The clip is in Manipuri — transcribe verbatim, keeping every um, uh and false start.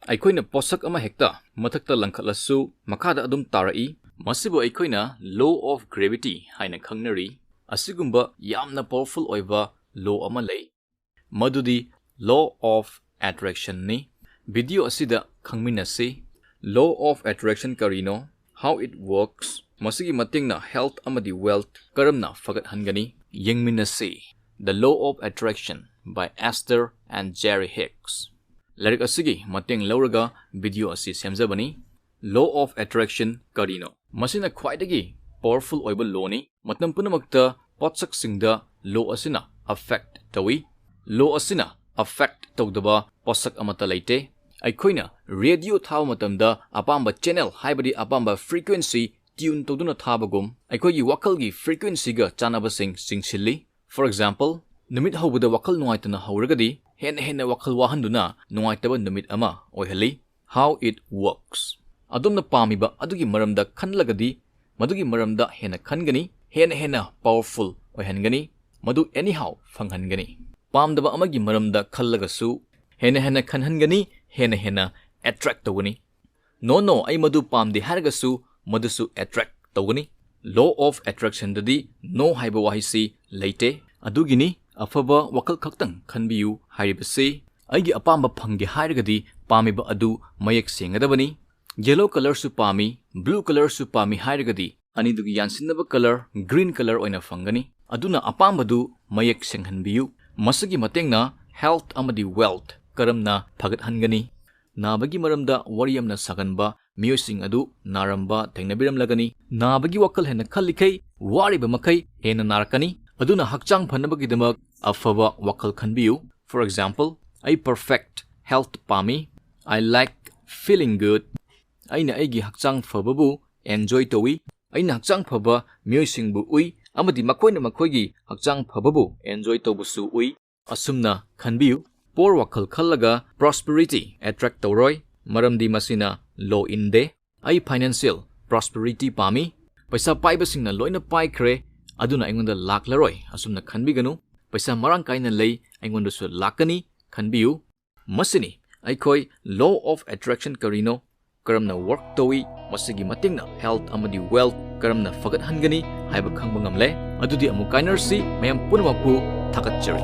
ꯑꯩꯈꯣꯏꯅ ꯄꯣꯠꯁꯛ ꯑꯃ ꯍꯦꯛꯇ ꯃꯊꯛꯇ ꯂꯪꯈꯠꯂꯁꯨ ꯃꯈꯥꯗ ꯑꯗꯨꯝ ꯇꯥꯔꯛꯏ꯫ ꯃꯁꯤꯕꯨ ꯑꯩꯈꯣꯏꯅ law of gravity ꯍꯥꯏꯅ ꯈꯪꯅꯔꯤ꯫ ꯑꯁꯤꯒꯨꯝꯕ ꯌꯥꯝꯅ powerful ꯑꯣꯏꯕ law ꯑꯃ ꯂꯩ, ꯃꯗꯨꯗꯤ law of attraction ꯅꯤ꯫ Video ꯑꯁꯤꯗ ꯈꯪꯃꯤꯟꯅꯁꯤ꯫ Law of attraction ꯀꯔꯤꯅꯣ? How it works? ꯃꯁꯤꯒꯤ ꯃꯇꯦꯡꯅ health ꯑꯃꯗꯤ wealth ꯀꯔꯝꯅ ꯐꯒꯠꯍꯟꯒꯅꯤ? ꯌꯦꯡꯃꯤꯟꯅꯁꯤ꯫ The Law of Attraction by Esther and Jerry Hicks꯫ ꯂꯥꯏꯔꯤꯛ ꯑꯁꯤꯒꯤ ꯃꯇꯦꯡ ꯂꯧꯔꯒ video ꯑꯁꯤ ꯁꯦꯝꯖꯕꯅꯤ꯫ Law of attraction ꯀꯔꯤꯅꯣ? ꯃꯁꯤꯅ ꯈ꯭ꯋꯥꯏꯗꯒꯤ powerful ꯑꯣꯏꯕ law ꯅꯤ꯫ ꯃꯇꯝ ꯄꯨꯝꯅꯃꯛꯇ ꯄꯣꯠꯁꯛꯁꯤꯡꯗ law ꯑꯁꯤꯅ affect ꯇꯧꯏ꯫ Law ꯑꯁꯤꯅ affect ꯇꯧꯗꯕ ꯄꯣꯠꯁꯛ ꯑꯃꯠꯇ ꯂꯩꯇꯦ꯫ ꯑꯩꯈꯣꯏꯅ radio ꯊꯥꯕ ꯃꯇꯝꯗ ꯑꯄꯥꯝꯕ channel, ꯍꯥꯏꯕꯗꯤ ꯑꯄꯥꯝꯕ frequency tune ꯇꯧꯗꯨꯅ ꯊꯥꯕꯒꯨꯝ, ꯑꯩꯈꯣꯏꯒꯤ ꯋꯥꯈꯜꯒꯤ frequency ꯒ ꯆꯥꯟꯅꯕꯁꯤꯡ ꯆꯤꯡꯁꯤꯜꯂꯤ꯫ For example, ꯅꯨꯃꯤꯠ ꯍꯧꯕꯗ ꯋꯥꯈꯜ ꯅꯨꯡꯉꯥꯏꯇꯅ ꯍꯧꯔꯒꯗꯤ, ꯍꯦꯟꯅ ꯍꯦꯟꯅ ꯋꯥꯈꯜ ꯋꯥꯍꯟꯗꯨꯅ ꯅꯨꯡꯉꯥꯏꯇꯕ ꯅꯨꯃꯤꯠ ꯑꯃ ꯑꯣꯏꯍꯜꯂꯤ꯫ How it works. ꯑꯗꯣꯝꯅ ꯄꯥꯝꯃꯤꯕ ꯑꯗꯨꯒꯤ ꯃꯔꯝꯗ ꯈꯟꯂꯒꯗꯤ, ꯃꯗꯨꯒꯤ ꯃꯔꯝꯗ ꯍꯦꯟꯅ ꯈꯟꯒꯅꯤ, ꯍꯦꯟꯅ ꯍꯦꯟꯅ powerful ꯑꯣꯏꯍꯟꯒꯅꯤ, ꯃꯗꯨ anyhow ꯐꯪꯍꯟꯒꯅꯤ꯫ ꯄꯥꯝꯗꯕ ꯑꯃꯒꯤ ꯃꯔꯝꯗ ꯈꯜꯂꯒꯁꯨ, ꯍꯦꯟꯅ ꯍꯦꯟꯅ ꯈꯟꯍꯟꯒꯅꯤ, ꯍꯦꯟꯅ ꯍꯦꯟꯅ attract ꯇꯧꯒꯅꯤ꯫ No, no, ꯑꯩ ꯃꯗꯨ ꯄꯥꯝꯗꯦ ꯍꯥꯏꯔꯒꯁꯨ, ꯃꯗꯨꯁꯨ attract ꯇꯧꯒꯅꯤ꯫ Law of attraction ꯗꯗꯤ no ꯍꯥꯏꯕ ꯋꯥꯍꯩꯁꯤ ꯂꯩꯇꯦ꯫ ꯑꯗꯨꯒꯤꯅꯤ ꯑꯐꯕ ꯋꯥꯈꯜ ꯈꯛꯇꯪ ꯈꯟꯕꯤꯌꯨ ꯍꯥꯏꯔꯤꯕꯁꯤ꯫ ꯑꯩꯒꯤ ꯑꯄꯥꯝꯕ ꯐꯪꯒꯦ ꯍꯥꯏꯔꯒꯗꯤ ꯄꯥꯝꯃꯤꯕ ꯑꯗꯨ ꯃꯌꯦꯛ ꯁꯦꯡꯒꯗꯕꯅꯤ꯫ Yellow colour ꯁꯨ ꯄꯥꯝꯃꯤ, blue colour ꯁꯨ ꯄꯥꯝꯃꯤ ꯍꯥꯏꯔꯒꯗꯤ ꯑꯅꯤꯗꯨꯒꯤ ꯌꯥꯟꯁꯤꯟꯅꯕ colour green colour ꯑꯣꯏꯅ ꯐꯪꯒꯅꯤ꯫ ꯑꯗꯨꯅ ꯑꯄꯥꯝꯕꯗꯨ ꯃꯌꯦꯛ ꯁꯦꯡꯍꯟꯕꯤꯌꯨ꯫ ꯃꯁꯤꯒꯤ ꯃꯇꯦꯡꯅ health ꯑꯃꯗꯤ wealth ꯀꯔꯝꯅ ꯐꯒꯠꯍꯟꯒꯅꯤ? ꯅꯥꯕꯒꯤ ꯃꯔꯝꯗ ꯋꯥꯔꯤ ꯌꯥꯝꯅ ꯁꯥꯒꯟꯕ ꯃꯤꯑꯣꯏꯁꯤꯡ ꯑꯗꯨ ꯅꯥꯔꯝꯕ ꯊꯦꯡꯅꯕꯤꯔꯝꯂꯒꯅꯤ꯫ ꯅꯥꯕꯒꯤ ꯋꯥꯈꯜ ꯍꯦꯟꯅ ꯈꯜꯂꯤꯈꯩ, ꯋꯥꯔꯤꯕ ꯃꯈꯩ ꯍꯦꯟꯅ ꯅꯥꯔꯛꯀꯅꯤ꯫ ꯑꯗꯨꯅ ꯍꯛꯆꯥꯡ ꯐꯅꯕꯒꯤꯗꯃꯛ ꯑꯐꯕ ꯋꯥꯈꯜ ꯈꯟꯕꯤꯌꯨ꯫ For example, ꯑꯩ perfect health ꯄꯥꯝꯃꯤ꯫ I like feeling good. ꯑꯩꯅ ꯑꯩꯒꯤ ꯍꯛꯆꯥꯡ ꯐꯕꯕꯨ enjoy ꯇꯧꯏ꯫ ꯑꯩꯅ ꯍꯛꯆꯥꯡ ꯐꯕ ꯃꯤꯑꯣꯏꯁꯤꯡꯕꯨ ꯎꯏ ꯑꯃꯗꯤ ꯃꯈꯣꯏꯅ ꯃꯈꯣꯏꯒꯤ ꯍꯛꯆꯥꯡ ꯐꯕꯕꯨ enjoy ꯇꯧꯕꯁꯨ ꯎꯏ꯫ ꯑꯁꯨꯝꯅ ꯈꯟꯕꯤꯌꯨ, poor ꯋꯥꯈꯜ ꯈꯜꯂꯒ prosperity attract ꯇꯧꯔꯣꯏ, ꯃꯔꯝꯗꯤ ꯃꯁꯤꯅ law ꯏꯟꯗꯦ꯫ ꯑꯩ financial prosperity ꯄꯥꯝꯃꯤ꯫ ꯄꯩꯁꯥ ꯄꯥꯏꯕꯁꯤꯡꯅ ꯂꯣꯏꯅ ꯄꯥꯏꯈ꯭ꯔꯦ, ꯑꯗꯨꯅ ꯑꯩꯉꯣꯟꯗ ꯂꯥꯛꯂꯔꯣꯏ꯫ ꯑꯁꯨꯝꯅ ꯈꯟꯕꯤꯒꯅꯨ꯫ ꯄꯩꯁꯥ ꯃꯔꯥꯡ ꯀꯥꯏꯅ ꯂꯩ, ꯑꯩꯉꯣꯟꯗꯁꯨ ꯂꯥꯛꯀꯅꯤ ꯈꯟꯕꯤꯌꯨ꯫ ꯃꯁꯤꯅꯤ ꯑꯩꯈꯣꯏ law of attraction ꯀꯔꯤꯅꯣ, ꯀꯔꯝꯅ work ꯇꯧꯏ, ꯃꯁꯤꯒꯤ ꯃꯇꯦꯡꯅ health ꯑꯃꯗꯤ wealth ꯀꯔꯝꯅ ꯐꯒꯠꯍꯟꯒꯅꯤ ꯍꯥꯏꯕ ꯈꯪꯕ ꯉꯝꯂꯦ꯫ ꯑꯗꯨꯗꯤ ꯑꯃꯨꯛ ꯀꯥꯏꯅꯔꯁꯤ, ꯃꯌꯥꯝ ꯄꯨꯝꯅꯃꯛꯄꯨ ꯊꯥꯒꯠꯆꯔꯤ꯫